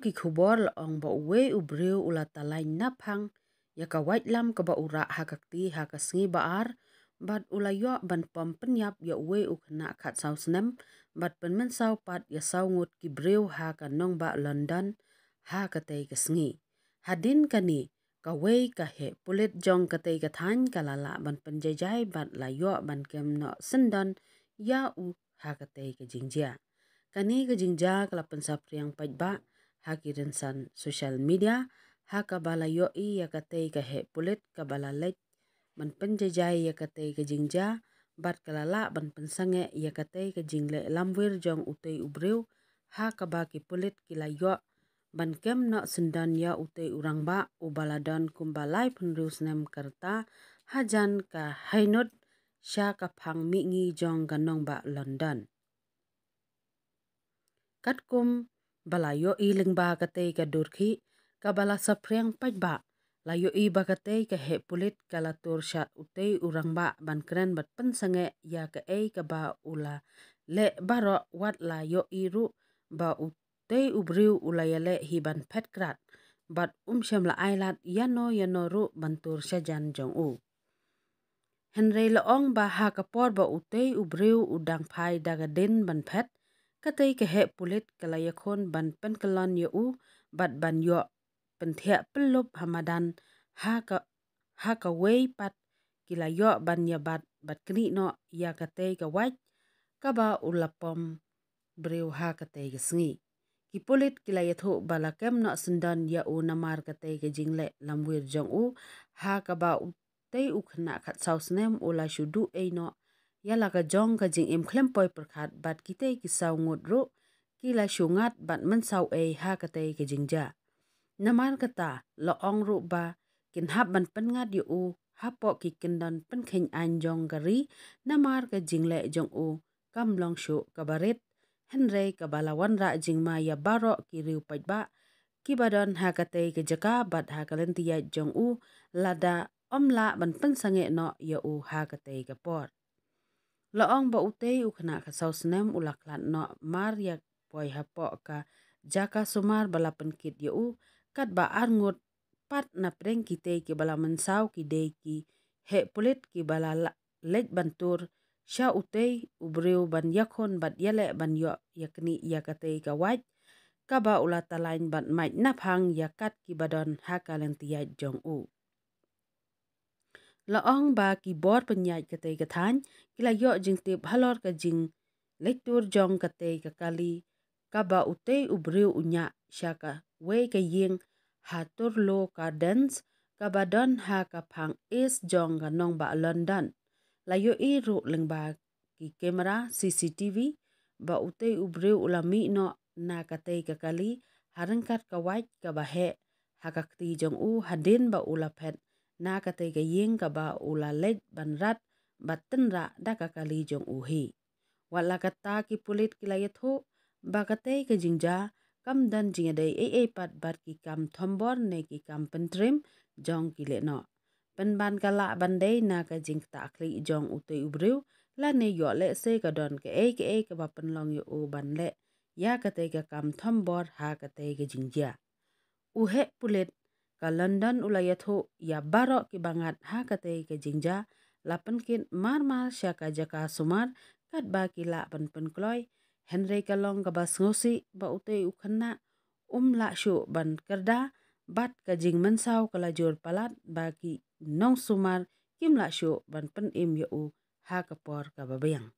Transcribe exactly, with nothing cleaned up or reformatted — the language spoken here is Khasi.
Ki khubor la ong ba uwei u briew u la talain naphang ïa ka waitlam kaba u rah ha ka kti ha ka sngi ba ar, bad u la ïoh ban pom pynïap ïa uwei u khynnah khatsaw snem, bad pynmynsaw pat ïa saw ngut ki briew ha ka nongbah London ha katei ka sngi. Hadien kane, kawei ka heh pulit jong katei ka thaiñ ka la lah ban pynjaijai bad la ïoh ban kem noh syndon ïa u ha katei ka jingjia. Kane ka jingjia ka la pynsaphriang paidbah ha ki rynsan social media, ha kaba la ïohi ïa katei ka heh pulit kaba la leit ban pynjaijai ïa katei ka jingjia, bad ka la lah ban pynsangeh ïa katei ka jingleh lamwir jong utei u briew, ha kaba ki pulit ki la ïoh ban kem noh syndon ïa utei u rangbah uba la don kumba laiphew hynriew snem ka rta, hajan ka hynñiewphew sha ka phang mihngi jong ka nongbah London. Katkum ba la ïohi lyngba katei ka dur khih kaba la saphriang paidbah, la ïohi ba katei ka heh pulit ka la tur shad utei u rangbah ban kren bad pynsangeh ïa kaei kaba u la leh baroh, wat la ïohi ruh ba utei u briew u la ïaleh hi ban phet krad, bad um shym la ailad ïano ïano ruh ban tur shajan jong u. Hynrei la ong ba ha ka por ba utei u briew u dang phai da ka dien ban phet, katei ka heh pulit ka la ïakhun ban pynkyllon ïa u, bad ban ïoh pynthiah pyllup ha madan, ha ka, ha kawei pat ki la ïoh ban ïabat bad knieh noh ïa katei ka wait kaba u la pom briew ha katei ka sngi. Ki pulit ki la ïathuh ba la kem noh syndon ïa u namar katei ka jingleh lamwir jong u, ha kaba utei u khynnah khatsaw snem u la shu duh ei noh ïa la ka jong ka jingim khlem poi pyrkhat, bad kitei ki saw ngut ruh ki la shu ngat bad mynsaw ei ha katei ka jingjia. Namar kata, la ong ruh ba kin hap ban pynngat ïa u hapoh ki kyndon pynkheiñ aiñ jong ka ri namar ka jingleh jong u kam long shuh kaba rit, hynrei kaba la wanrah jingma ïa baroh ki riew paidbah kiba don ha katei ka jaka bad ha ka lynti ïaid jong u, lada ym lah ban pynsangeh noh ïa u ha katei ka por. La ong ba utei u khynnah khatsaw snem u la khlad noh mar ïa poi hapoh ka jaka sumar ba la pynkit ïa u, katba arngut pat na pdeng kitei kiba la mynsaw ki dei ki heh pulit kiba la la-, leit ban tur sha utei u briew ban ïakhun bad ïaleh ban ïoh ïaknieh ïa katei ka wait kaba u la talain bad mait naphang ïa kat kiba don ha ka lynti ïaid jong u. La ong ba ki bor pynïaid katei ka thaiñ ki la ïoh jingtip halor ka jingleit tur jong katei ka kali, kaba utei u briew u ñiah sha kawei ka ïing ha Turlough Gardens, kaba don ha ka phang east jong ka nongbah London. La ïohi ruh lyngba ki kamera C C T V ba utei u briew u la mih noh na katei ka kali ha ryngkat ka wait kaba heh ha ka kti jong u, hadien ba u la phet na katei ka ïing kaba u la leit ban rat bad tynrah da ka kali jong u hi. Wat la katta, ki pulit ki la ïathuh ba katei ka jingjia kam don jingïadei ei ei pat bad ki kam thombor ne ki kam pyntriem jong ki lehnoh. Pynban ka lah ban dei na ka jingktah khlieh jong utei u briew, lane ïoh lehse ka don kaei kaei kaba pynlong ïa u ban leh ïa katei ka kam thombor ha katei ka jingjia. U heh pulit ka London u la ïathuh ïa baroh kiba ngat ha katei ka jingjia, la pynkit mar mar sha ka jaka sumar katba ki lah ban pynkloi, hynrei ka long kaba sngewsih ba utei u khynnah um lah shuh ban kyrda, bad ka jingmynsaw ka la jur palat ba ki nongsumar kim lah shuh ban pynim ïa u ha ka por kaba biang.